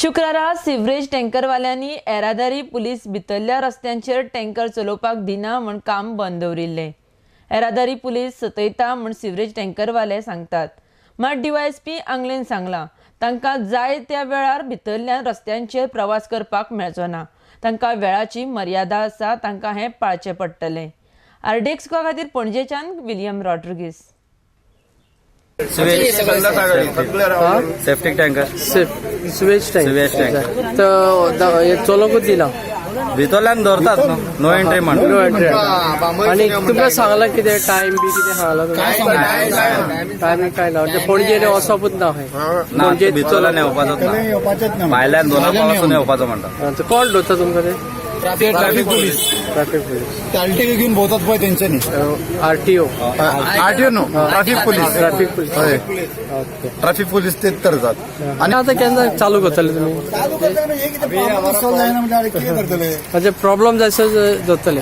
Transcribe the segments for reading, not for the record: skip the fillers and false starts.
शुक्रारा सिवरेज टँकरवाल्यांनी येरादारी पुलीस भितरल्या रस्त्यांचेर टँकर चलोवपाक दिना म्हूण काम बंद दवरिल्लें. येरादारी पुलीस सतयता म्हूण सिवरेज टँकरवाले सांगतात. मात डीवायएसपी आंगलेन सांगलां तांकां जाय त्या वेळार भितरल्यान रस्त्यांचेर प्रवास करपाक मेळचो ना. तांकां वेळाची मर्यादा आसा, तांकां हें पाळचें पडटलें. आरडीएक्स खातीर पणजेच्यान William Rodrigues. Septic tanker, sewage tank, sewage tank तर चलोवकूच दिना, भितरल्यान धरतात न्हू, नो एंट्री म्हणून. No entry. आनी तुमकां सांगलां कितें टायम बी कितें सांगलां तुमकां? टायम काय ना, म्हणजे पणजे वचपूच ना खंय. ना, भितरल्यान येवपाचोच ना, भायल्यान दोना पासून येवपाचो म्हणटा. कोण धरता तुमकां ते? Traffic police. Traffic police RTO घेऊन भोवतात पळय तेंच्यांनी. आरटीओ. आरटीओ न्हू, ट्राफीक पोलीस. Traffic police. हय, ओके, ट्राफीक पोलीस तेच करतात. आनी आतां केन्ना चालू करतले तुमी? चालू करता हे कितें सॉल्व जायना म्हणजे कितें करतले? म्हणजे प्रॉब्लम जायसर जातले,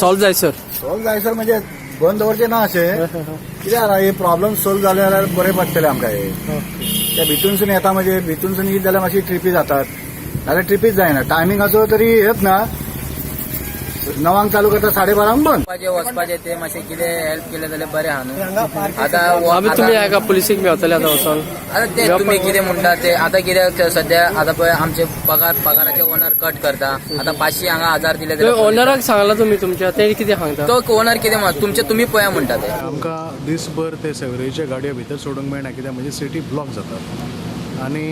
सॉल्व जायसर. सॉल्व जायसर म्हणजे बंद दवरचे ना अशें कित्याक हे प्रॉब्लम सॉल्व जाले जाल्यार बरें पडटलें आमकां. हे त्या भितूनसून येता म्हणजे भितूनसून येत जाल्यार मातशी ट्रिपी जातात, नाल्यार ट्रिपीच जायना. टायमिंगाचो तरी हेच ना, 9 चालू करता 12:30 बंद. वचपाचे ते मातशें कितें हेल्प केलें जाल्यार बरें आहा न्हू. आतां आमी तुमी हाका पुलिसीक मेवतले आतां वचोन. आतां ते तुमी कितें म्हणटा ते आतां कितें सद्या आतां पळय आमचे पगार पगाराचे ओनर कट करता. आतां 500 हांगा 1000 दिले जाल्यार ओनराक सांगलां तुमी तुमच्या, ते कितें सांगता? तो ओनर कितें म्हणटा तुमचे तुमी पळया म्हणटा ते. आमकां दीसभर ते सेवरेजच्या गाडयो भितर सोडूंक मेळना, कित्याक म्हणजे सिटी ब्लॉक जातात आनी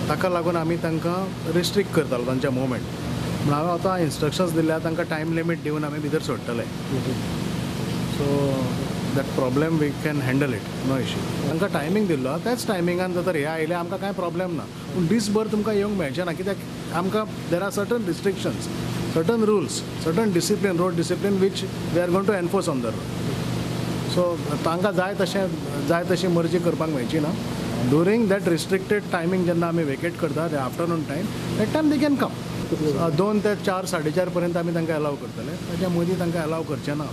ताका लागून आमी तांकां रिस्ट्रिक्ट करतालो तांच्या मुवमेंट. पूण हांवें आतां इन्स्ट्रक्शन्स दिल्या तांकां टायम लिमीट दिवन आमी भितर सोडटले. So that problem we can handle it, no issue. तांकां टायमींग दिल्लो आहा, त्याच टायमिंगान जर हे आयले आमकां कांय प्रॉब्लेम ना. पूण दीसभर तुमकां येवंक मेळचें ना, कित्याक आमकां there are certain restrictions, certain rules, certain discipline, road discipline which we are going to enforce on the road. So तांकां जाय तशें जाय तशी मर्जी करपाक मेळची ना. ड्युरींग that restricted timing जेन्ना आमी वेकेट करता ते afternoon time, that time they can come. 2 ते 4 4:30 पर्यंत आमी तांकां एलाव करतले, ताच्या मदीं तांकां एलाव करचे ना.